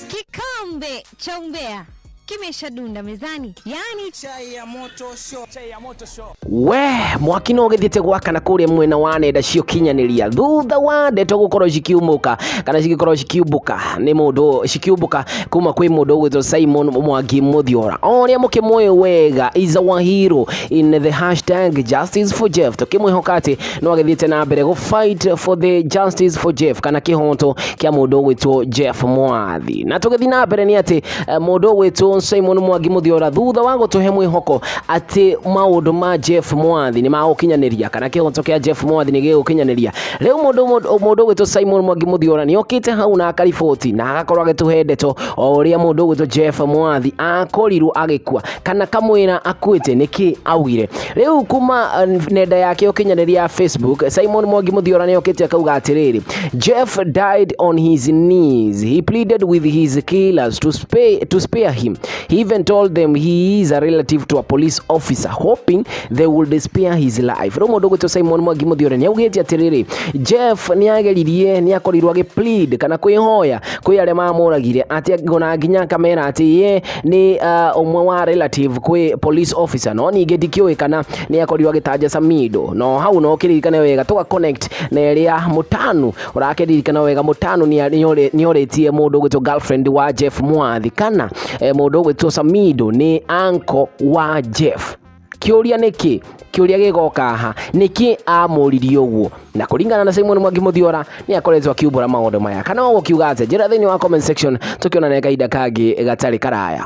Kikombe cha umbea kimeshadunda mezani, yaani Chai ya moto show. Chai ya moto show. We mwaki no ũgĩthiĩte gwakana kũrĩa mwena wa nenda cia ũkinyanĩria thutha wa ndeto gũkorwo cikiumũka kana cigĩkorwo cikiumbũka nĩ mũndũ cikiumbũka kuma kwĩ mũndũ ũgwĩtwo Simon Mwangi Mũthiora, o ũrĩa mũkĩmũĩ wega, is our hero in the #JusticeForJeff. Tũkĩmwĩhoka atĩ no agĩthiĩte na mbere gũ fight for the justice for Jeff, kana kĩhoto kĩa mũndũ ũgwĩtwo Jeff Mwathi. Na tũgĩthiĩ na mbere nĩ atĩ mũndũ ũgwĩtwo Simon Mwangi Mũthiora, thutha wa gũtũhe mwĩhoko atĩ maũndũ ma Jeff Mwathi nĩ magũkinyanĩria kana kĩhoto kĩa Jeff Mwathi nĩ gĩgũkinyanĩria, rĩu mũndũ ũgwĩtwo Simon Mwangi Mũthiora nĩ okĩte hau na akariboti na agakorwo agĩtũhe ndeto o ũrĩa mũndũ ũgwĩtwo Jeff Mwathi akorirwo agĩkua kana kamwĩra akuĩte nĩkĩ augire. Rĩu kuma nenda yake ũkinyanĩria ya Facebook, Simon Mwangi Mũthiora nĩ okĩte akauga atĩrĩrĩ, "Jeff died on his knees. He pleaded with his killers to spare him. He even told them he is a relative to a police officer, hoping they would spare his life." Rĩu mũndũ ũgwĩtwo Simon Mwangi Mũthiora nĩ augĩte atĩrĩrĩ, Jeff nĩ ageririe, nĩ akorirwo agĩ plead kana kwĩhoya kwĩ arĩa mamũragire atĩ ona nginya akamera atĩ ye nĩ ũmwe wa relative kwĩ police officer, no ningĩ ndikĩũĩ kana nĩ akorirwo agĩtanja Samido. No hau no kĩririkane wega tũga connect na ĩrĩa Mũtanu ũrakĩririkana wega. Mũtanu nĩ orĩtie mũndũ ũgwĩtwo girlfriend wa Jeff Mwathi kana mũndũ ũgwĩtwo Samido nĩ uncle wa Jeff. Kĩũria nĩkĩ kĩũria gĩgoka haha, nĩkĩ amũririe ũguo? Na kũringana na Simon Mwangi Mũthiora, nĩ akoretwo akiumbũra maũndũ maya. Kana ũgũkiuga atĩa? Njĩra thĩinĩ wa comment section, tũkĩonane kahinda kangĩ gatarĩ karaya.